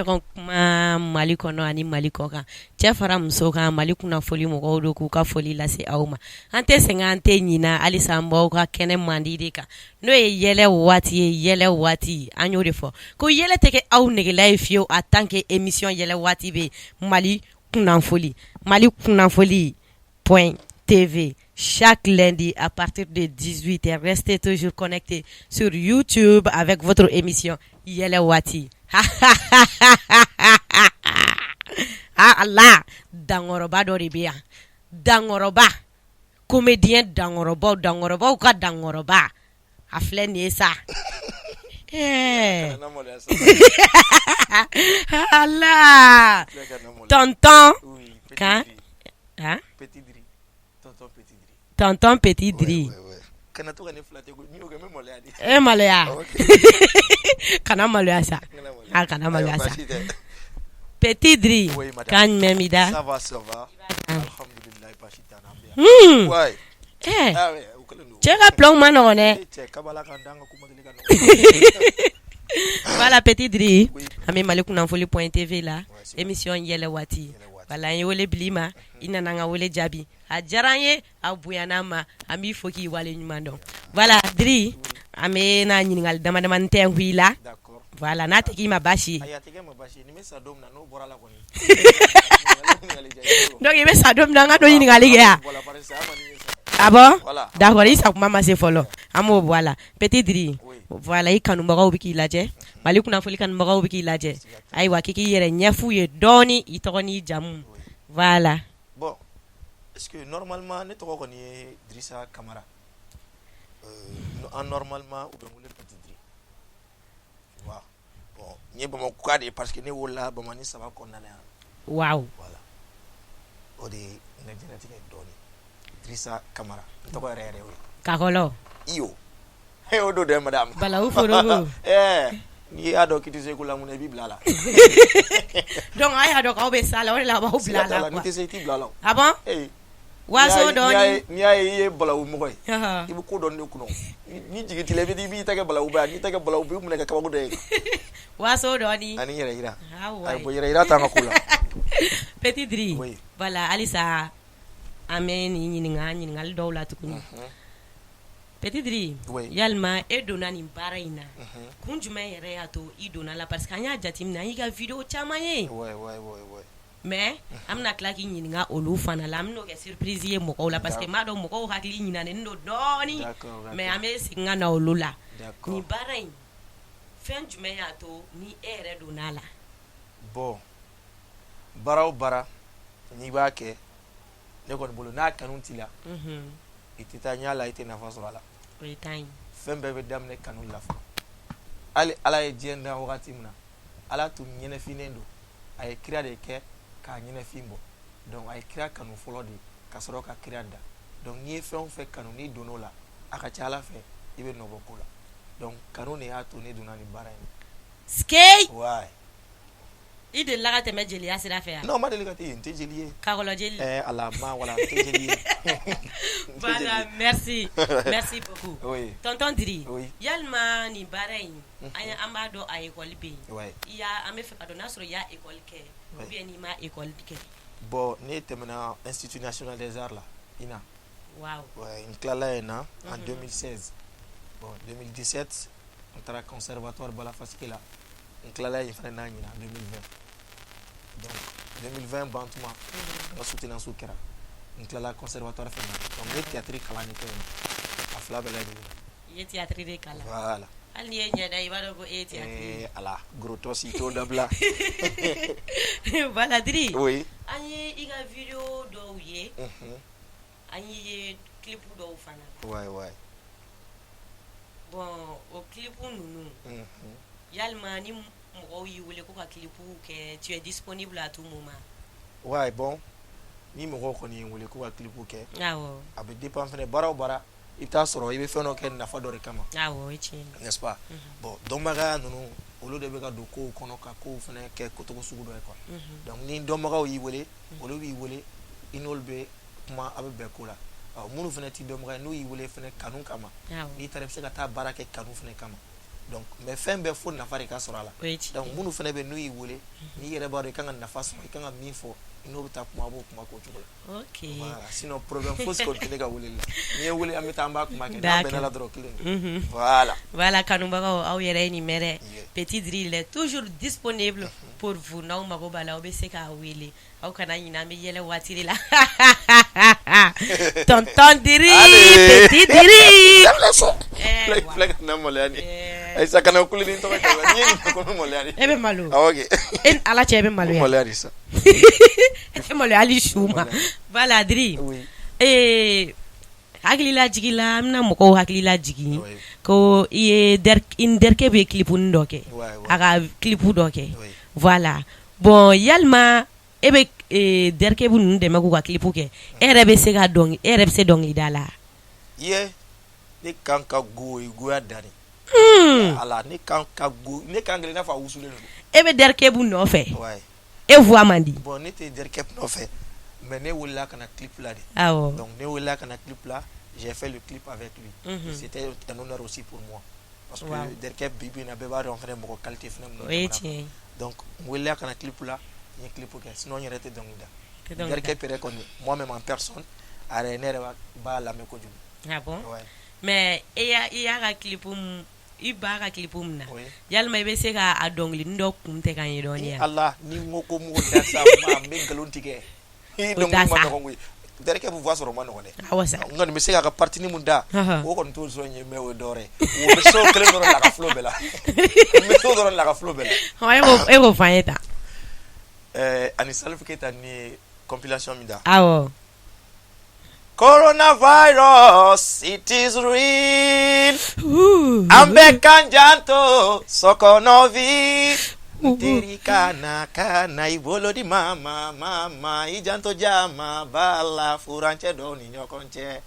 ɲɔgɔn kuma Mali kɔnɔ ani Mali kɔ kan, cɛ fara muso kan, Mali kunnafoli mɔgɔw don k'u ka foli lase aw ma. An tɛ sɛgɛn, an tɛ ɲina, halisa an b'aw ka kɛnɛ mandi de kan, n'o ye yɛlɛ waati ye. Yɛlɛ waati, an y'o de fɔ ko yɛlɛ tɛ kɛ aw negela ye fiyewu en tant que émission yɛlɛ waati bɛ Mali kunnafoli, Mali kunnafoli point TV, chaque lundi à partir de 18h. Restez toujours connectés sur YouTube avec votre émission Yɛlɛ waati. Ah Allah, dankɔrɔba dɔ de bɛ yan, dankɔrɔba, comédien dankɔrɔbaw, dankɔrɔbaw ka dankɔrɔba, a filɛ nin ye sa. Ɛɛ Allah, tonton kan han, tonton Petit Dri. E maloya, kana maloya sa, a kana maloya sa. Petit Dri, kan jumɛn b'i da? Cɛ ka plan ma nɔgɔn dɛ. Voilà Petit Dri, an bɛ Mali kunnafoli point TV la, émission yɛlɛ waati. Voilà, an ye wele bila i ma, i nana an ka wele jaabi, a diyara an ye, a bonyana an ma, an b'i fo k'i wale ɲuman dɔn. Voilà Dri, an bɛ na ɲininkali dama damani tɛnku i la. Voilà, n'a tɛ k'i ma baasi ye. Donc i bɛ sa don min na an ka don ɲininkali kɛ yan. Ah bon, d'accord, i sa kuma ma se fɔlɔ, an b'o bɔ a la. Petit Dri, voilà, i kanubagaw bɛ k'i lajɛ, Mali kunnafoli kanubagaw bɛ k'i lajɛ. Ayiwa, k'i k'i yɛrɛ ɲɛf'u ye dɔɔni, i tɔgɔ n'i jamu. Voilà. Bon, est-ce que normalement ne tɔgɔ kɔni ye Dirisa Kamara. En normalement u bɛ n wele Petit Dri. Tu vois. Bon, n ye Bamakɔka de ye parce que ne wolola Bamani 3 kɔnɔna na yan. Waouh. Voilà. O de ye n ka diɲɛlatigɛ ye dɔɔni. Dirisa Kamara, n tɔgɔ yɛrɛ yɛrɛ y'o ye. Kakɔlɔ. Iyo. He, o don dɛ madame. Balawu forogo. Ɛɛ, n'i y'a dɔn k'i tɛ se ko la mun na i b'i bila a la. Donc a y'a dɔn k'aw bɛ s'a la, o de la a b'aw bila a la. N'i tɛ se i t'i bila a la. Ah bon? Ee. Waso dɔɔni. N'i y'a ye i ye balawu mɔgɔ ye, i bɛ ko dɔn ne kunna. Ni jigi t'i la, i b'i ta kɛ balawuba ye, n'i ta kɛ balawu, u b'i minɛ ka kabako da i kan. Waso dɔɔni. Ani yɛrɛ yira. Ayi bon, yɛrɛ yira t'an ka ko la. Petit Dri. Oui. Voilà, halisa an bɛ nin ɲininka ɲininkali dɔw la tuguni. Petit Dri, yalima e donna nin baara in na, kun jumɛn yɛrɛ y'a to i donna la? Parce que an y'a jateminɛ, an y'i ka vidéo caman ye. Mais an bɛna tila k'i ɲininka olu fana la, an bɛn'o kɛ surprise ye mɔgɔw la, parce que n b'a dɔn mɔgɔw hakili ɲinanen don dɔɔni, mais an bɛ segin ka na olu la. Nin baara in, fɛn jumɛn y'a to ni e yɛrɛ donna a la? Bon, baara o baara n'i b'a kɛ, ne kɔni bolo, n'a kanu t'i la, i tɛ taa ɲɛ la, i tɛ nafa sɔrɔ a la. O ye tan ye. Fɛn bɛɛ bɛ daminɛ kanu la fɔlɔ. Hali Ala ye diɲɛ dan wagati min na, Ala tun ɲɛnafinen don, a ye kira de kɛ k'a ɲɛnafin bɔ. Donc a ye kira kanu fɔlɔ de ka sɔrɔ ka kira da. Donc n'i ye fɛn o fɛn kanu, n'i donn'o la, a ka ca Ala fɛ i bɛ nɔ bɔ ko la. Donc kanu de y'a to ne donna nin baara in na. Skei. Ouais. I delila ka tɛmɛ jeliya sira fɛ yan? Non, n ma deli ka yen, n tɛ jeli ye. Kakɔlɔ jeli. Ɛɛ Ala ma wala, n tɛ jeli ye. Voilà, merci. Merci beaucoup. Oui. Tonton Dri. Oui. Yalima nin baara in, an b'a dɔn a école bɛ yen. Ouais. I y'a, an bɛ fɛ ka dɔn n'a sɔrɔ i y'a école kɛ ou bien n'i ma école kɛ. Bon, ne tɛmɛna Institut national des arts la, INA. Waaw. Ouais, n tilala yen na en 2016. Bon, 2017, n taara conservatoire Bala Faseke la. N tilala yen fana n'a ɲina 2020. Donc 2020 ban tuma, n ka soutenance kɛra. N tilala conservatoire fana na. Donc n ye théâtre kalan de kɛ yen, a fila bɛɛ lajɛlen. I ye théâtre de kalan. Voilà. Hali n'i ye ɲɛ da, i b'a dɔn ko e ye théâtre ye. Ala, gros torse, i t'o dabila. Voilà Dri. Oui. An ye i ka vidéo dɔw ye. An y'i ye clip dɔw fana la. Ouais. Bon, o clip ninnu, yalima ni mɔgɔw y'i wele ko ka clip kɛ, tu es disponible à tout moment? Ouais, bon, ni mɔgɔw kɔni ye n wele ko ka clip kɛ, Awɔ. a bɛ dépend fɛnɛ. Baara o baara, i bɛ taa sɔrɔ i bɛ fɛn dɔ kɛ nafa dɔ de kama. Awɔ, o ye tiɲɛ ye. N'est-ce pas? Bon, dɔnbagaya ninnu, olu de bɛ ka don kow kɔnɔ ka kow fɛnɛ kɛ kotogo sugu dɔ ye quoi. Donc ni dɔnbagaw y'i wele, olu b'i wele, i n'olu bɛ kuma, a bɛ bɛn ko la. Ɔ, minnu fɛnɛ t'i dɔnbaga ye, n'u y'i wele fɛnɛ kanu kama, n'i taara, i bɛ se ka taa baara kɛ kanu fɛnɛ kama. Donc mais fɛn bɛɛ fo nafa de ka sɔrɔ a la. Donc minnu fana bɛ n'u y'i wele, n'i yɛrɛ b'a dɔn i kan ka nafa sɔrɔ, i kan ka min fɔ, i n'o bɛ taa kuma, a b'o kuma k'o cogo la. Voilà, sinon problème fosi kɔni tɛ ne ka weleli la. N'i ye wele, an bɛ taa, an b'a kuma kɛ, n'an bɛnna la dɔrɔn, kelen don. Voilà. Voilà, kanubagaw, aw yɛrɛ ye nin mɛn dɛ. Petit Dri, il est toujours disponible pour vous. N'aw mago b'a la, aw bɛ se k'a wele. Aw kana ɲinɛ, an bɛ yɛlɛ waati de la. Tonton Dri, Petit Dri. Filɛ ka na maloya ni. Ayisa, kana kule ni tɔgɔ ye, n'i ye nin fɔ ko n bɛ maloya de. E bɛ malo. Awɔ kɛ. E ni Ala cɛ, e bɛ maloya. Maloya de sa. E tɛ maloya hali su ma. Voilà Dri. Oui. Ee, hakilila jigin la, an bɛna mɔgɔw hakilila jigin ko i ye i ni Derkɛ bɛ clip dɔ kɛ. A ka clip dɔ kɛ. Voilà. Bon, yalima e bɛ Derkɛ ninnu dɛmɛ k'u ka clip kɛ, e yɛrɛ bɛ se ka dɔn, e yɛrɛ bɛ se dɔnkilida la? Ye, ne kan ka go, o ye goya dan de. Ala, ne kan ka go, ne kan kelen i n'a fɔ a wusulen don. E bɛ Derkɛ nɔfɛ? E voix man di. Bon, ne tɛ Derkɛ nɔfɛ, mais ne welela ka na clip la de. Donc ne welela ka na clip la, j'ai fait le clip avec lui. C'était un honneur aussi pour moi. Parce que Derkɛ bi bi in na, bɛɛ b'a dɔn fɛnɛ, mɔgɔ qualité fɛnɛ mun. O ye tiɲɛ ye. Donc n welela ka na clip la, n ye clip kɛ, sinon n yɛrɛ tɛ dɔnkili da. Derkɛ yɛrɛ kɔni, moi même en personne, a yɛrɛ, ne yɛrɛ b'a lamɛn kojugu. Ah bon? Ouais. Mais e y'a i y'a ka clip mun, i b'a ka clip mun na, yalima i bɛ se ka a dɔnkilinin dɔ kun tɛ k'an ye dɔɔni yan? Ala, ni n ko ko n b'o da sa, ma n bɛ nkalon tigɛ. O da dɔnkili ma sa. nɔgɔn koyi. Derkɛ voix sɔrɔ ma nɔgɔn dɛ. Awɔ sa. N kɔni bɛ se k'a ka partie mun da, o kɔni t'o sɔn ye, mais o ye dɔwɛrɛ ye. O bɛ se o kelen dɔrɔn de la a ka flow bɛɛ la. N bɛ se o dɔrɔn de la a ka flow bɛɛ la. E k'o fɔ an ye tan. Ɛɛ, ani Salif Keita ni ye compilation min da. Awɔ. Coronavirus, it is real. An bɛɛ k'an janto sokɔnɔ vi. N teri, kana kana i bolo di mama mama, i janto jama b'a la, furancɛ dɔw ni ɲɔgɔn cɛ.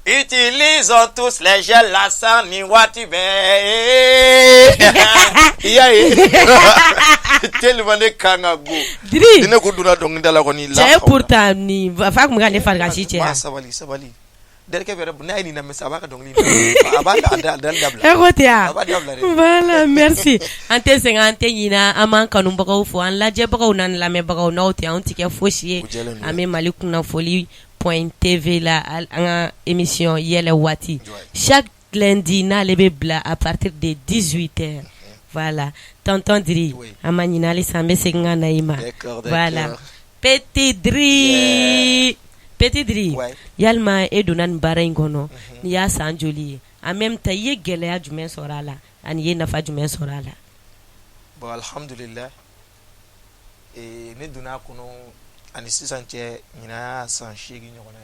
Utilisons tous les gels la san ni waati bɛɛ. I y'a ye, tellement ne kan ka go. Dri. Ni ne ko donna dɔnkilida la kɔni. Cɛ, pourtant nin fa tun bɛ ka ne farikasi cɛ. Ma, sabali sabali. Derkɛ yɛrɛ, n'a ye nin lamɛn sisan, a b'a ka dɔnkili, a b'a dali dabila. E ko ten wa? A b'a dabila dɛ. Voilà, merci. An tɛ sɛgɛn, an tɛ ɲinɛ, an b'an kanubagaw fo, an lajɛbagaw n'an lamɛnbagaw. N'aw tɛ, anw tɛ kɛ fosi ye. O jɛlen don. An bɛ Mali kunnafoli.tv la, an ka émission yɛlɛ waati, chaque lundi n'ale bɛ bila à partir de 18 heures. Voilà, tonton Dri, an ma ɲinɛ halisa, an bɛ segin ka na i ma. Voilà, Petit Dri, Petit Dri, yalima e donna nin baara in kɔnɔ n'i y'a san joli ye? En même temps, i ye gɛlɛya jumɛn sɔrɔ a la ani i ye nafa jumɛn sɔrɔ a la? Bon, alhamdulillah, ne donna a kɔnɔ ani sisan cɛ, ɲinan y'a san 8 ɲɔgɔnna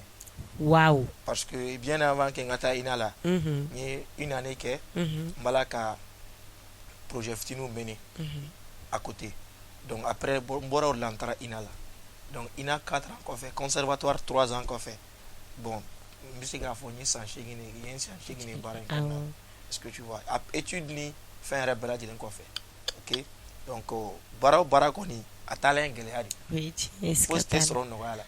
ye. Parce que bien avant que n ka taa INA la, n ye une année kɛ, n b'a la ka projet fitininw mener à côté. Donc après n bɔra o de la, n taara INA la. Donc INA 4 ans kɔfɛ, conservatoire 3 ans kɔfɛ, bon, n bɛ se k'a fɔ n ye san 8 de, n ye san 8 de baara in kɔnɔna la. Est-ce que tu vois, étude ni fɛn yɛrɛ bɛɛ lajɛlen kɔfɛ. Ok, donc baara o baara kɔni, a taalan ye gɛlɛya de ye. Fosi tɛ sɔrɔ nɔgɔya la.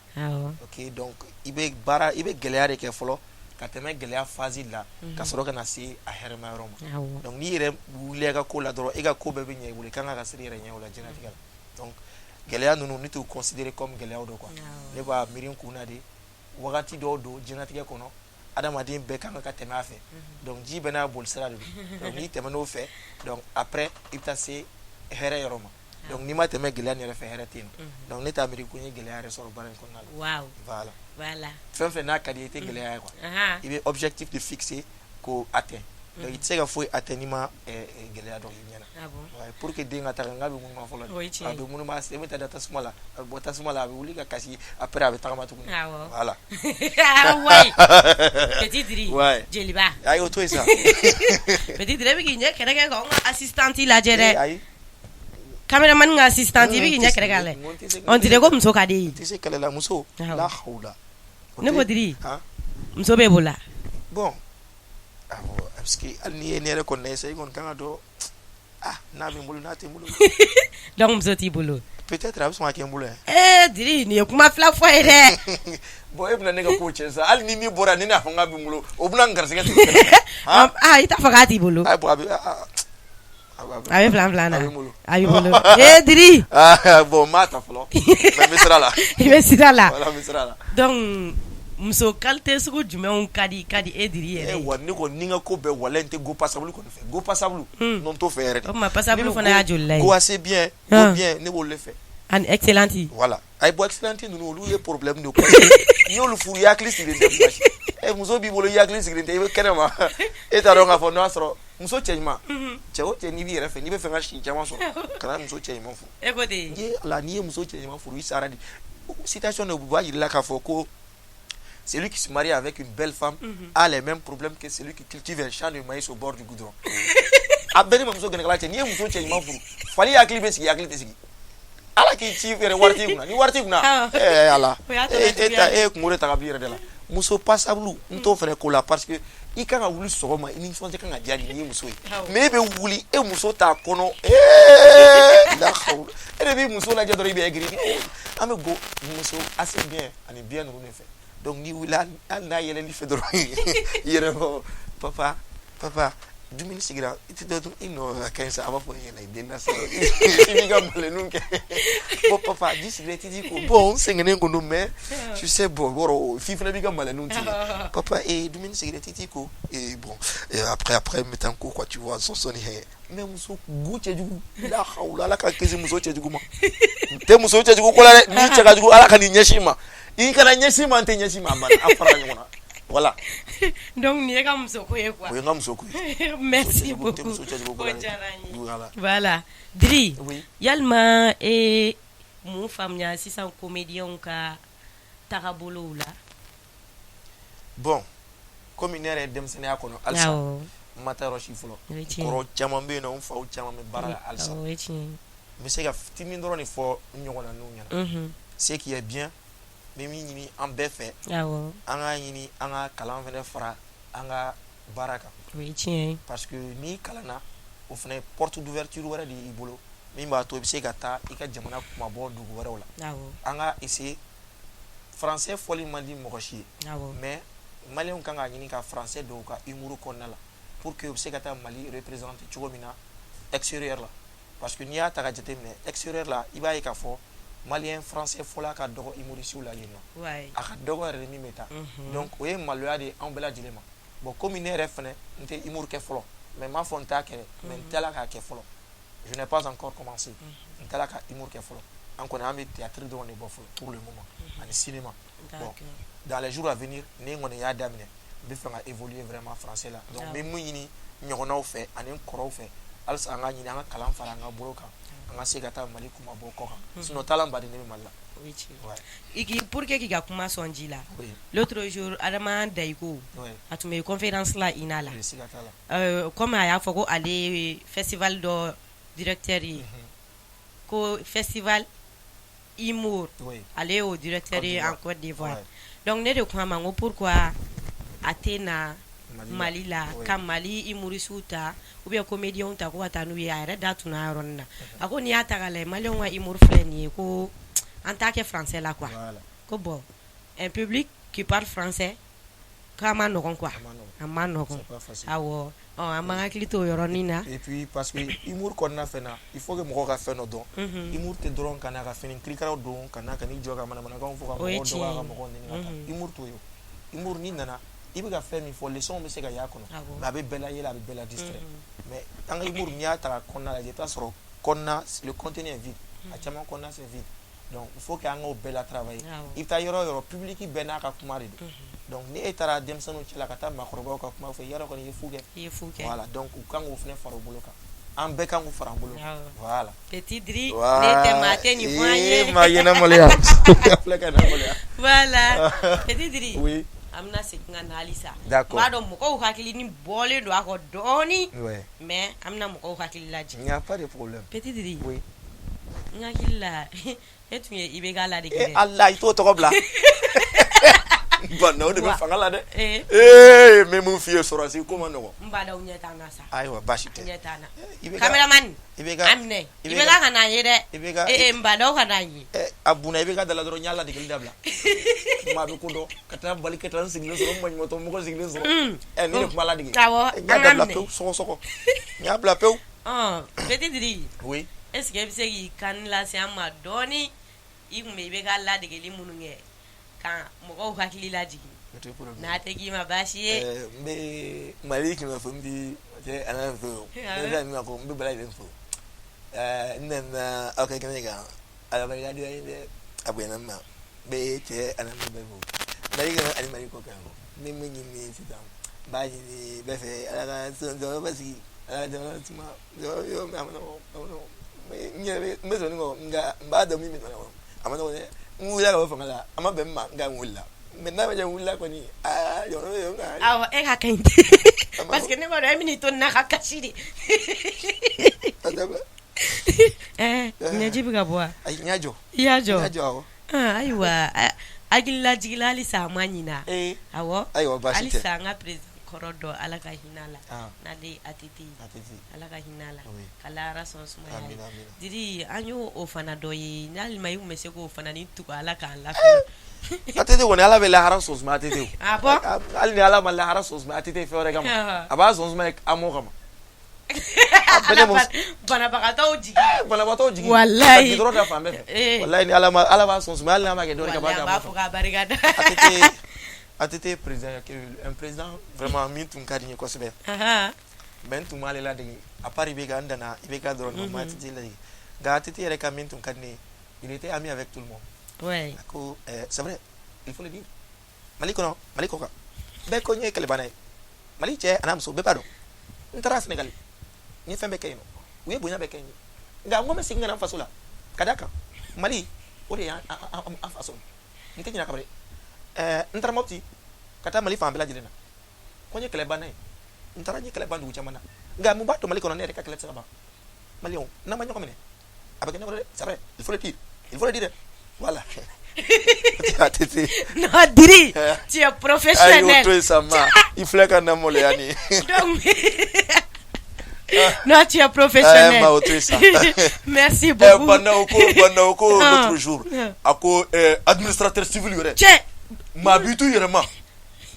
Ok, donc i bɛ baara, i bɛ gɛlɛya de kɛ fɔlɔ ka tɛmɛ gɛlɛya phase la, ka sɔrɔ ka na se a hɛrɛma yɔrɔ ma. Donc n'i yɛrɛ wulila i ka ko la dɔrɔn, e ka ko bɛɛ bɛ ɲɛ i bolo, i kan ka siri i yɛrɛ ɲɛ o la diɲɛlatigɛ la. Donc gɛlɛya ninnu, ne t'u considérer comme gɛlɛyaw don quoi. Ne b'a miiri n kun na de, wagati dɔw don diɲɛlatigɛ kɔnɔ, adamaden bɛɛ kan ka tɛmɛ a fɛ. Donc ji bɛɛ n'a boli sira de don. Donc n'i tɛmɛn'o fɛ, donc après i bɛ taa se hɛrɛ yɔrɔ ma. Donc n'i ma tɛmɛ gɛlɛya nin yɛrɛ fɛ, hɛrɛ tɛ yen. Donc ne t'a miiri ko n ye gɛlɛya yɛrɛ sɔrɔ baara in kɔnɔna la. Voilà. Fɛn fɛn n'a ka di ye, i tɛ gɛlɛya ye quoi. I bɛ objectif de fixer k'o atteindre. Donc i tɛ se ka foyi atteindre n'i ma gɛlɛya dɔ y'i ɲɛna. Pour que den ka taga, n k'a bɛ ŋunuma fɔlɔ, a bɛ ŋunuma, a sen bɛ taa da tasuma la, a bɛ bɔ tasuma la, a bɛ wuli ka kasi, après a bɛ tagama tuguni. Voilà. Petit Dri, jeliba. Ayi, o to yen sa. Petit Dri, e bɛ k'i ɲɛ kɛrɛ kɛ k'anw ka assistante lajɛ dɛ. Ayi. Caméraman ka assistante, i bɛ k'i ɲɛ kɛrɛ k'a lajɛ. On dirait ko muso ka di ye. N tɛ se kɛlɛ la, muso la hawula. Ne ko Dri, muso b'e bolo la? Bon, awɔ, parce que hali n'i ye ne yɛrɛ kɔni lajɛ sisan, i kɔni kan ka dɔn, ah, n'a bɛ n bolo, n'a tɛ n bolo. Donc muso t'i bolo? Peut-être a bɛ sɔn ka kɛ n bolo yan. Ee Dri, nin ye kuma fila fɔ ye dɛ. Bon, e bɛna ne ka ko cɛn sa, hali ni min bɔra ni ne y'a fɔ k'a bɛ n bolo, o bɛna n garisɛgɛ siri. Ah, i t'a fɔ k'a t'i bolo. Ayi, bon, a bɛ. A bɛ plan plan na, a b'i bolo ee Diri bon n m'a ta fɔlɔ mais n bɛ sira la, i bɛ sira la, voilà n bɛ sira la donc muso qualité sugu jumɛnw ka di e Diri yɛrɛ ye wa ne kɔni ni n ka ko bɛɛ walahi n tɛ go passable kɔni fɛ, go passable non n t'o fɛ yɛrɛ de, o tuma passable fana y'a jolila ye go assez bien, go bien ne b'olu de fɛ ani excellente voilà ayi bon excellente ninnu olu ye problème de ye parce que n'i y'olu furu i hakili sigilen tɛ kuma si ɛ muso b'i bolo i hakili sigilen tɛ i bɛ kɛnɛ ma e t'a dɔn k'a fɔ n'o y'a sɔrɔ muso cɛɲuman cɛ o cɛ n'i b'i yɛrɛ fɛ n'i bɛ fɛ ka si caman sɔrɔ kana muso cɛɲuman furu e ko ten ye ala n'i ye muso cɛɲuman furu i sara de citation dɔ b'a jira k'a fɔ ko celui qui se marie avec une belle femme a les mêmes problèmes que celui qui cultive un champ de maïs au bord du goudron. A bɛɛ ni muso gɛnɛkala cɛ, n'i ye muso cɛɲuman furu, fali hakili bɛ sigi, hakili tɛ sigi. Ala k'i ci yɛrɛ wari t'i kunna, ni wari t'i kunna, ɛɛ ala e ta e ye kungo de ta ka b'i yɛrɛ de la. Muso passable n t'o fɛnɛ ko la parce que i kan ka wuli sɔgɔma, i nisɔndiya kan ka diya de n'i ye muso ye, mais e bɛ wuli e muso t'a kɔnɔ, ee la hawla, e de b'i muso lajɛ dɔrɔn i bɛ aigri. An bɛ go muso assez bien ani bien ninnu de fɛ. Donc n'i wulila, hali n'a yɛlɛl'i fɛ dɔrɔn, i yɛrɛ fɔ papa papa, dumuni sigira, i tɛ dɔ dun, i nɔ a ka ɲi sa, a b'a fɔ yɛlɛ i den na sa, i b'i ka malenu kɛ. Bon papa, ji sigira, i tɛ ji ko, bon n sɛgɛnnen kun don, mais tu sais, bon yɔrɔ f'i fana b'i ka malenu ci, papa ee dumuni sigira, i tɛ ji ko, ee bon après n bɛ taa n ko quoi, tu vois, sɔsɔni hɛ. Mais muso go cɛjugu, la hawla, Ala ka kisi muso cɛjugu ma. N tɛ muso cɛjugu ko la dɛ, n'i cɛ ka jugu, Ala ka n'i ɲɛsin ma, i kana ɲɛsin ma, n tɛ ɲɛsin ma, a banna, an farala ɲɔgɔn na, voilà. Donc nin ye ka muso ko ye quoi. O ye n ka muso ko ye. Merci beaucoup, o diyara n ye. Voilà Diri, yalima e mun faamuya sisan comédiens ka tagabolow la? Bon, komi ne yɛrɛ ye denmisɛnninya kɔnɔ halisa, n ma taa yɔrɔ si fɔlɔ, kɔrɔ caman bɛ yen nɔ, n faw caman bɛ baara la halisa, n bɛ se ka fitinin dɔrɔn de fɔ n ɲɔgɔnna ninnu ɲɛna. Ce qui est bien, n bɛ min ɲini an bɛɛ fɛ, an k'a ɲini an ka kalan fana fara an ka baara kan, parce que n'i kalanna, o fana ye porte d'ouverture wɛrɛ de y'i bolo min b'a to i bɛ se ka taa i ka jamana kunmabɔ dugu wɛrɛw la. An ka essayer, français fɔli man di mɔgɔ si ye, mais maliyɛnw kan k'a ɲini ka français don u ka humour kɔnɔna la pour que u bɛ se ka taa Mali représenter cogo min na extérieur la, parce que n'i y'a ta ka jateminɛ extérieur la, i b'a ye k'a fɔ maliyɛn français fɔla ka dɔgɔ humoriste la yen nɔ, a ka dɔgɔ yɛrɛ de min bɛ taa. Donc o ye maloya de ye anw bɛɛ lajɛlen ma. Bon, komi ne yɛrɛ fɛnɛ n tɛ humour kɛ fɔlɔ, mais n m'a fɔ n t'a kɛ dɛ, mais n tɛla k'a kɛ fɔlɔ, je n'ai pas encore commencé, n tɛla ka humour kɛ fɔlɔ. An kɔni an bɛ théâtre dɔrɔn de bɔ fɔlɔ pour le moment ani cinéma. Bon, dans les jours à venir, ni n kɔni y'a daminɛ, n bɛ fɛ ka évoluer vraiment français la. Donc n bɛ mun ɲini ɲɔgɔnnaw fɛ ani n kɔrɔw fɛ halisa, an ka ɲini an ka kalan fara an ka bolo kan, an ka se ka taa Mali kunmabɔ kɔ kan, sinon taalan baden de bɛ Mali la. I k'i pour que k'i ka kuma sɔn ji la, l'autre jour Adama Dayiko a tun bɛ conférence la INA la, comme a y'a fɔ ko ale ye festival dɔ directeur ye, ko festival humour, ale y'o directeur ye en Côte d'Ivoire. Donc ne de ko a ma n ko pourquoi a tɛ na Mali la ka Mali humoristew ta ou bien comédiens ta ko ka taa n'u ye? A yɛrɛ da tunna a yɔrɔnin na, a ko n'i y'a ta k'a lajɛ, maliyɛnw ka humour filɛ nin ye, ko an t'a kɛ français la quoi, ko bon, un public qui parle français k'a ma nɔgɔn quoi, a ma nɔgɔn. Awɔ, an b'an hakili to o yɔrɔnin na. Et puis parce que humour kɔnɔna fɛn na, il faut que mɔgɔw ka fɛn dɔ dɔn, humour tɛ dɔrɔn ka na ka fini kirikaraw don ka na ka n'i jɔ ka manamanakanw fɔ ka mɔgɔw dɔgɔya ka mɔgɔw nɛni ka taa. Humour t'o ye. Humour, n'i nana i bɛ ka fɛn min fɔ, leçon bɛ se ka y'a kɔnɔ, mais a bɛ bɛɛ layɛlɛ, a bɛ bɛɛ la distraire. Mais an ka humour, n'i y'a ta ka kɔnɔna lajɛ, i bɛ taa sɔrɔ kɔnɔna, le contenu est vide, a caman kɔnɔna c'est vide. Donc il faut que an k'o bɛɛ la travailler. I bɛ taa yɔrɔ o yɔrɔ, public bɛɛ n'a ka kuma de don. Donc ni e taara denmisɛnninw cɛla ka taa maakɔrɔbaw ka kuma fɔ, yarɔ kɔni i ye fu kɛ. I ye fu kɛ. Voilà, donc u kan k'o fana fara u bolo kan, an bɛɛ kan k'o fara an bolo kan. Voilà. Petit Diri, ne tɛ maa tɛ nin fɔ an ye. Maa ye na maloya, filɛ ka na maloya. Voilà, Petit Diri. Oui. An bɛna segin ka na halisa. D'accord. N b'a dɔn mɔgɔw hakili ni bɔlen don a kɔ dɔɔnin. Mais an bɛna mɔgɔw hakili lajigin. Il n'y a pas de problème. Petit Diri. Oui. N hakili la e tun ye IBK ladege dɛ. E Ala, i t'o tɔgɔ bila. Bon, o de bɛ fanga la dɛ. Ee, n bɛ mun f'i ye, sɔrɔdasi ko man nɔgɔn. N b'a dɔn, ɲɛ t'an na sa. Ayiwa, baasi tɛ. Ɲɛ t'an na. Cameraman a minɛ, IBK ka n'an ye dɛ. Ee, n b'a dɔn ka n'an ye. A bunna IBK da la dɔrɔn, n y'a ladegeli dabila. Maa bɛ ko dɔn ka taa bali ka taa n sigilen sɔrɔ, n maɲumatɔ mɔgɔ sigilen sɔrɔ. Ɛ, ne de tun b'a ladege. Awɔ. N y'a dabila pewu, sɔgɔsɔgɔ. N y'a bila pewu. Petit Diri, oui, est ce que e bɛ se k'i kan lase an ma dɔɔni? I tun bɛ i bɛ ka ladegeli minnu kɛ ka mɔgɔw hakili lajigin, n'a tɛ k'i ma baasi ye. N bɛ Mali kunnafoni di cɛ ala fo, ne ko n bɛ bɛɛ lajɛlen fo. N nana aw ka kɛnɛ kan, ala barika dɛ, a bonyana n ma. N bɛ cɛ ala bɛɛ fo Mali kɔnɔ ani Mali kɔ kan. N bɛ min ɲini sisan, n b'a ɲini bɛɛ fɛ, ala ka jamana basigi, ala ka jamana suma. A ma nɔgɔn, a ma nɔgɔn. N yɛrɛ n bɛ sɔn kɔ, nka n b'a dɔn min bɛ jamana kɔnɔ, a ma nɔgɔn dɛ. N wulila ka bɔ fanga la, a ma bɛn n ma, nka n wulila. Mais n'a ma ɲɛ n wulila kɔni, aa, jamana bɛ yɔrɔ min na. Awɔ, e ka ka ɲi, parce que ne b'a dɔn e bɛn'i to nin na ka kasi de. A dabila. Ɛɛ, ɲɛji bɛ ka bɔ wa? Ayi, n y'a jɔ. I y'a jɔ? N y'a jɔ, awɔ. Ayiwa, hakililajigila, halisa a ma ɲina. Awɔ. Ayiwa, baasi tɛ. Halisa an ka président kɔrɔ dɔ, Ala ka hinɛ a la, n'ale ye ATT ye, Ala ka hinɛ a la ka lahara sɔn sumaya ye. Diri, an y'o o fana dɔ ye, n'alima i tun bɛ se k'o fana ni tugu Ala k'an lafiya. ATT kɔni, Ala bɛ lahara sɔn sumaya ATT. Ah bon? Hali ni Ala ma lahara sɔn sumaya ATT fɛn wɛrɛ kama, a b'a sɔn sumaya AMO kama. Banabagatɔw jigi. Banabagatɔw jigi. Walayi. Ka goudron da fan bɛɛ fɛ. Walayi, ni Ala ma, Ala b'a sɔn sumaya, hali n'a ma kɛ dɔ wɛrɛ kama. An b'a fɔ k'a barika da. ATT, ATT président, un président vraiment min tun ka di n ye kosɛbɛ. Mais n tun m'ale ladege, à part IBK, n danna IBK dɔrɔn ma, n ma ATT ladege. Nka ATT yɛrɛ ka min tun ka di ne ye, il était ami avec tout le monde. A ko c'est vrai, il faut le dire. Mali kɔnɔ, Mali kɔ kan, bɛɛ ko n ye kɛlɛbanna ye. Mali cɛ a n'a muso bɛɛ b'a dɔn. N taara Sénégal, n ye fɛn bɛɛ kɛ yen nɔ, u ye bonya bɛɛ kɛ n ye. Nka n ko n bɛ segin ka na n faso la, ka d'a kan Mali o de y'an an faso ye. N tɛ ɲinɛ a kan dɛ. N taara Mopti ka taa Mali fan bɛɛ lajɛlen na. Ko n ye kɛlɛbanna ye. N taara n ye kɛlɛ ban dugu caman na. Nka mun b'a to Mali kɔnɔ ne yɛrɛ ka kɛlɛ tɛ se ka ban? Maliyɛnw, n'an ma ɲɔgɔn minɛ, a bɛ kɛ ɲɔgɔn dɛ. C'est vrai, il faut le dire, il faut le dire, voilà. ATT. Non, Diri, tu es professionnel. Ayi, o to yen sa ma. I filɛ ka na maloya nin. Donc, non, tu es professionnel. Ma, o to yen sa. Merci beaucoup. Bandaw ko, Bandaw ko l'autre jour, a ko administrateur civil yɛrɛ. Cɛ. Maa b'i to i yɛrɛ ma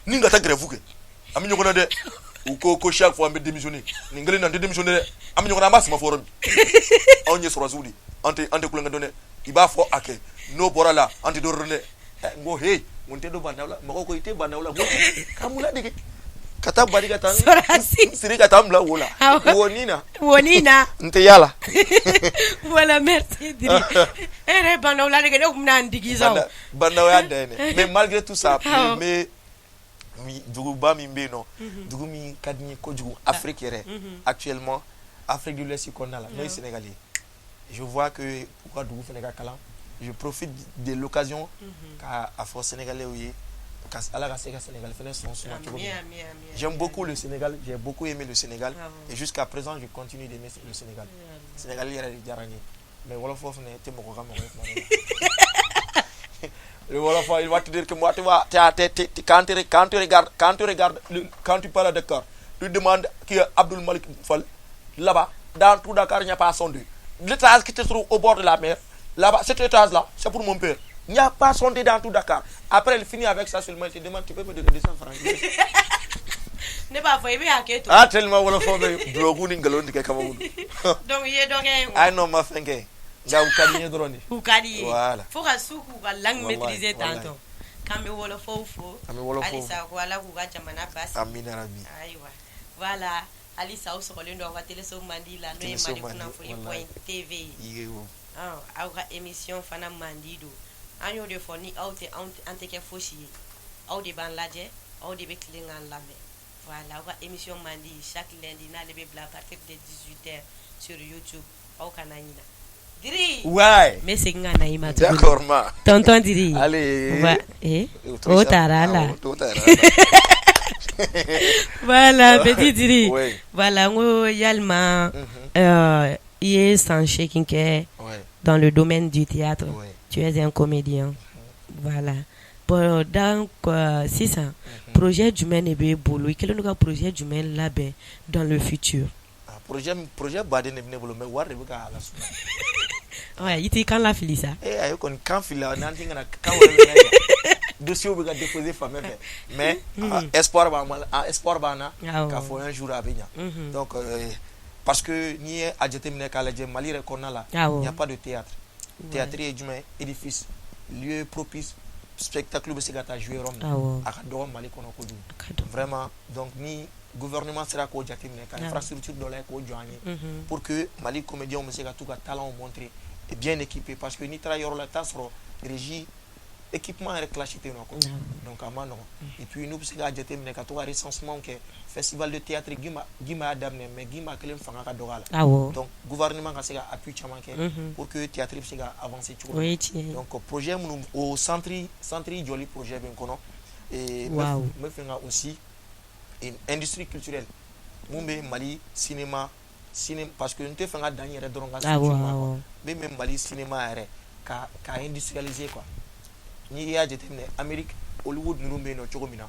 ni ka taa grève kɛ. An bɛ ɲɔgɔn na dɛ. U ko ko chaque fois an bɛ démissionner. Nin kelen na, an tɛ démissionner dɛ. An bɛ ɲɔgɔn na, an b'a sama fɔ yɔrɔ min. Anw ye sɔrɔdasiw de ye. An tɛ kulonkɛ dɔn dɛ. I b'a fɔ a kɛ. N'o bɔra la, an tɛ dɔ dɔn dɛ. N ko he, n ko n tɛ don Bandaw la. Mɔgɔw ko i tɛ Bandaw la. N ko ka mun ladege? Ka taa bari ka taa Sɔrɔdasi. siri ka taa n bila wo la. Wo ni na. Wo ni na. N tɛ yala. Voilà, merci Diri. E yɛrɛ ye Bandaw ladege, ne tun bɛna n digi sa o. Bandaw y'a dan ye dɛ. Mais malgré tout ça, n bɛ duguba min bɛ yen nɔ, dugu min ka di n ye kojugu Afrique yɛrɛ, actuellement Afrique de l'Ouest kɔnɔna la, n'o ye Sénégal ye. Je vois que u ka dugu fana ka kalan. Je profite de l'occasion ka a fɔ Sénégalais ye ka Ala ka se ka Sénégal fana sɔn suma cogo min na. J'aime beaucoup le Sénégal, j'ai beaucoup aimé le Sénégal et jusqu'à présent je continue d'aimer le Sénégal. Sénégal yɛrɛ de diyara n ye. Mais wɔlɔfɔ fana tɛ mɔgɔ ka mɔgɔ ye tuma dɔ la. Le wolof, il va te dire que moi, tu vois, quand tu regardes, quand tu parles à Dakar, tu demandes qui est Abdoul Malik Fall. Là-bas, dans tout Dakar, il n'y a pas sondé. L'étage qui se trouve au bord de la mer, là-bas, cet étage-là, c'est pour mon père. Il n'y a pas sondé dans tout Dakar. Après, il finit avec ça seulement, il te demande, tu peux me donner 200 francs? Ne b'a fɔ i bɛ hakɛ to. Ah, tellement wolof bɛ dulɔku ni nkalon tigɛ kabako don. Donc i ye dɔ kɛ yen. Ah non, ma fɛn kɛ. Nka u ka di n ye dɔrɔn de. U ka di ye. Voilà. Fo ka su k'u ka langue maîtriser tantɔ. K'an bɛ wɔlɔfɔw fo. An bɛ wɔlɔfɔw. Halisa ko Ala k'u ka jamana basigi. Amina rabi. Ayiwa. Voilà. Halisa aw sɔgɔlen don aw ka téléso mandi la, n'o ye Mali kunnafoni point TV ye. Aw ka émission fana mandi don. An y'o de fɔ, ni aw tɛ, an tɛ kɛ fosi ye. Aw de b'an lajɛ, aw de bɛ tilen k'an lamɛn. Voilà, aw ka émission mandi, chaque lundi n'ale bɛ bila à partir de 18h sur YouTube. Aw kana ɲina. Diri. Ouais. N bɛ segin ka na i ma tuguni. D'accord ma. Tonton Diri. Allez. Wa eh o taara la. O taara la. Voilà, petit Diri. Oui. Voilà, n ko yalima i ye san 8 kɛ dans le domaine du théâtre. Tu es un comédien. Voilà. Bon, donc sisan projet jumɛn de b'e bolo? I kɛlen don ka projet jumɛn labɛn dans le futur? Projet baden de bɛ ne bolo, mais wari de bɛ k'a la sumaya. I t'i kan lafili sa. Ee ayi, kɔni kan filila, n'an tɛ kana kan wɛrɛ minɛ, dossier bɛ ka déposer fan bɛɛ fɛ, mais espoir b'an espoir b'an na k'a fɔ un jour a bɛ ɲa. Donc Parce que n'i ye a jateminɛ k'a lajɛ Mali yɛrɛ kɔnɔna la, il n'y a pas de théâtre. Théâtre ye jumɛn ye? Édifice, lieu propice, spectacle bɛ se ka taa jouer yɔrɔ min na, a ka dɔgɔ Mali kɔnɔ kojugu vraiment. Donc ni gouvernement sera k'o jateminɛ ka infrastructure dɔ lajɛ k'o jɔ an ye pour que Mali comédiens bɛ se ka t'u ka talent montrer et bien équipé, parce que n'i taara yɔrɔ la, i bɛ taa sɔrɔ régie, équipement yɛrɛ classe tɛ yen nɔ quoi. Donc a ma nɔgɔn. Et puis n'u bɛ se k'a jateminɛ ka to ka recensement kɛ, festival de théâtre, Gimba Gimba y'a daminɛ, mais Gimba kelen fanga ka dɔgɔ a la. Donc gouvernement ka se ka appui caman kɛ pour que théâtre bɛ se ka avancer cogo min. Donc projet minnu, o centre jɔli projet bɛ n kɔnɔ. Et n bɛ fɛ ka aussi une industrie culturelle mun bɛ Mali cinéma ciné, parce que n tɛ fɛ ka dan n yɛrɛ dɔrɔn ka structure ma quoi. Min bɛ Mali cinéma yɛrɛ ka industrialiser quoi. N'i y'a jateminɛ, Amérique, Hollywood ninnu bɛ yen nɔ cogo min na,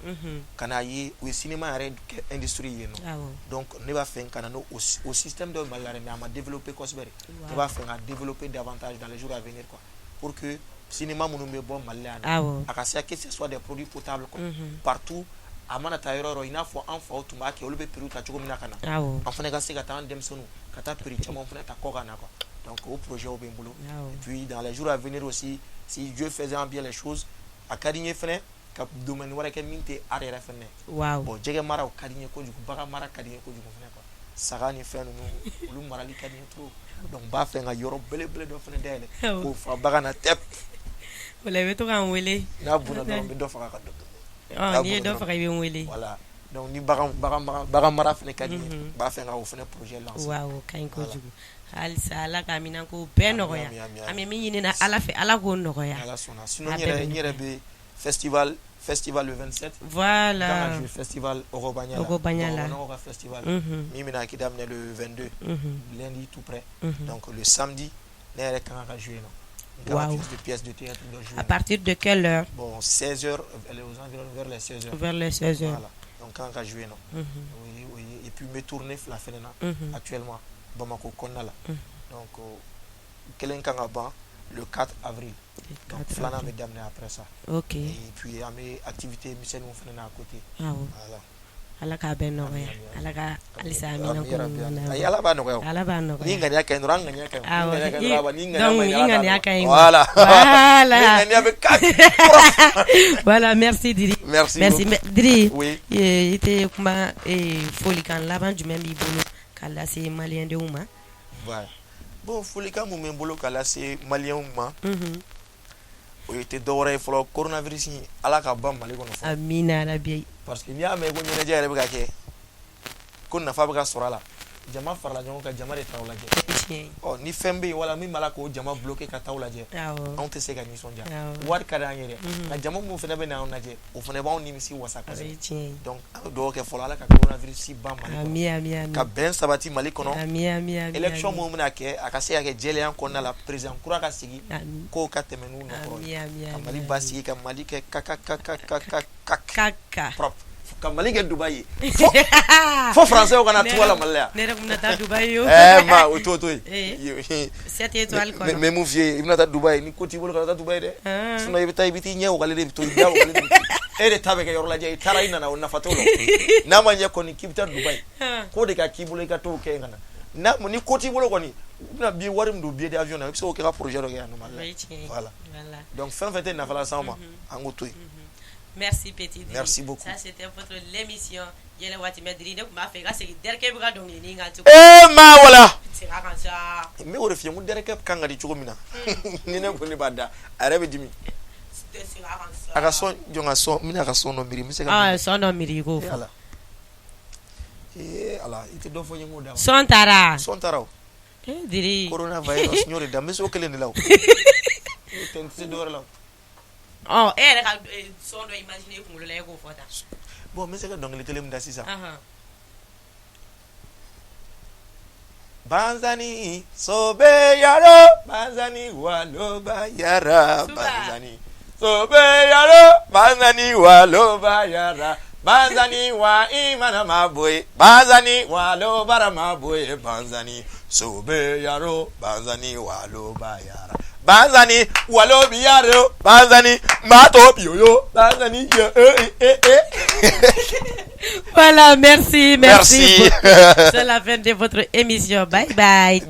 ka n'a ye u ye cinéma yɛrɛ kɛ industrie ye nɔ. Donc ne b'a fɛ ka na n'o o système dɔ Mali la yɛrɛ, mais a ma développer kosɛbɛ de. Ne b'a fɛ ka développer davantage dans les jours à venir quoi, pour que cinéma minnu bɛ bɔ Mali la yan nɔ, a ka se que ce soit des produits potables quoi, partout. A mana taa yɔrɔ o yɔrɔ, i n'a fɔ an faw tun b'a kɛ, olu bɛ prix ta cogo min na ka na, an fana ka se ka taa an denmisɛnninw ka taa prix caman fana ta kɔ kan na quoi. Donc o projet bɛ n bolo. Et puis dans les jours à venir aussi, si Dieu faisait bien les choses, a ka di n ye fana ka domaine wɛrɛ kɛ min tɛ art yɛrɛ fana ye. Bon, jɛgɛ mara o ka di n ye kojugu, bagan mara ka di n ye kojugu fana quoi. Saga ni fɛn ninnu, olu marali ka di n ye trop. Donc n b'a fɛ ka yɔrɔ belebele dɔ fana dayɛlɛ k'o fa bagan na tɛp. O la i bɛ to k'an wele. N'a bunna dɔrɔn, n bɛ dɔ faga ka dɔ N'i ye dɔ faga, i bɛ n wele. Voilà, donc ni bagan mara fana ka di n ye, n b'a fɛ ka o fana projet lancer. Waaw, o ka ɲi kojugu. Halisa Ala ka minanko bɛɛ nɔgɔya. An bɛ min ɲini Ala fɛ, Ala k'o nɔgɔya. Ala sɔnna. Sinon n yɛrɛ bɛ festival le 27. Voilà. Kan ka jouer festival Ogobagna la. Ogobagna la. Dɔgɔnɔw ka festival min bɛna kɛ daminɛ le 22, lundi tout près. Donc le samedi, ne yɛrɛ kan ka jouer nɔ. Wow. De pièces de théâtre dɔ jouer. À partir de quelle heure? Bon, 16 heures, aux environs vers les 16 heures. Vers les 16 heures. Voilà. Donc kan ka jouer nɔ. Oui, et puis n bɛ tournée fila fɛnɛ na actuellement Bamako kɔnɔna la. Donc kelen kan ka ban le 4 avril. Donc filanan bɛ daminɛ après ça. Et puis an bɛ activité misɛnninw fɛnɛ na à côté. Voilà. Ala k'a bɛɛ nɔgɔya. Ala ka halisa amina ko ɲuman. Ayi, Ala b'a nɔgɔya o. Ala b'a nɔgɔya. Ni ŋaniya ka ɲi dɔrɔn, an ŋaniya ka ɲi. Ni ŋaniya ka ɲi dɔrɔn, Donc i ŋaniya ka ɲi. Voilà. Voilà. Ni ŋaniya bɛ ka Voilà, merci Diri. Merci. Merci Diri. Oui. I tɛ kuma, folikan laban jumɛn b'i bolo ka lase maliyɛndenw ma? Voilà. Bon, folikan mun bɛ n bolo ka lase maliyɛnw ma, o tɛ dɔwɛrɛ ye fɔlɔ, coronavirus, Ala ka ban Mali kɔnɔ fɔlɔ. Amina rabi. Parce que n'i y'a mɛn ko ɲɛnajɛ yɛrɛ bɛ ka kɛ, ko nafa bɛ ka sɔrɔ a la, jama farala ɲɔgɔn kan, jama de t'aw lajɛ. Ɔ, ni fɛn bɛ yen wala min b'a la k'o jama bloquer ka t'aw lajɛ, anw tɛ se ka nisɔndiya. Wari ka d'an ye dɛ, nka jama min fana bɛ na anw lajɛ, o fana b'anw nimisi wasa kosɛbɛ. Donc an bɛ dugawu kɛ fɔlɔ, Ala ka coronavirus ban Mali kɔnɔ, ka bɛn sabati Mali kɔnɔ. Élection minnu bɛna kɛ, a ka se ka kɛ jɛlenya kɔnɔna la, président kura ka sigi, kow ka tɛmɛ n'u nɔkɔrɔ ye, ka Mali basigi, ka Mali kɛ kaka kaka kaka kaka propre, ka Mali kɛ Dubaï ye, fo français kana tugu la Mali la yan. Ne yɛrɛ tun bɛna taa Dubaï o. Ɛɛ ma o to yen. 7 étoiles kɔnɔ. N bɛ mun f'i ye, i bɛna taa Dubaï, ni ko t'i bolo, kana taa Dubaï dɛ. Sinon i bɛ taa, i bɛ t'i ɲɛ wagalen de bɛ to, i da wagalen de bɛ to. E de ta bɛ kɛ yɔrɔ lajɛ, i taara i nana, o nafa t'o la. N'a ma ɲɛ kɔni k'i bɛ taa Dubaï, ko de ka k'i bolo i ka t'o kɛ yen ka na. N'a ni ko t'i bolo kɔni, i bɛna bi wari min don billet d'avion na, i bɛ se k'o kɛ ka projet dɔ kɛ yan nɔ Mali la. Voilà. Donc fɛn fɛn tɛ nafa las'anw ma, an k'o to yen. Merci petit Diri. Merci beaucoup. Ça c'était votre l'émission Yɛlɛ waati. Mais Diri, ne tun b'a fɛ i ka segin Derkɛ bɛ ka dɔnkilinin kan tugun. Ee maa wala. Segin a kan sa. N bɛ o de f'i ye, n ko Derkɛ kan ka di cogo min na, ni ne ko ne b'a da, a yɛrɛ bɛ dimi. Segin a kan sa. A ka son jɔn ka son, n bɛna ka son dɔ miiri, n bɛ se ka. Ah, son dɔ miiri i k'o fɔ. Ala. Ee Ala, i tɛ dɔ fɔ n ye n k'o d'a ma. Son taara. Son taara o. Ee Diri. Coronavirus, n y'o de da, n bɛ se o kelen de la o. N'o tɛ, n tɛ se dɔ wɛrɛ la o. Ɔ, e yɛrɛ ka son dɔ imaginer i kunkolo la, e k'o fɔ tan. Bon, n bɛ se ka dɔnkili kelen min da sisan. Banzani sobe yaro, Banzani waloba yara, Banzani sobe yaro, Banzani waloba yara, Banzani wa imana maboye, Banzani waloba maboye, Banzani sobe yaro, Banzani waloba yara, Banzani walobi yaro, Banzani mato biyoyo, Banzani ye e e e. Voilà, merci, merci. C'est la fin de votre émission. Bye bye.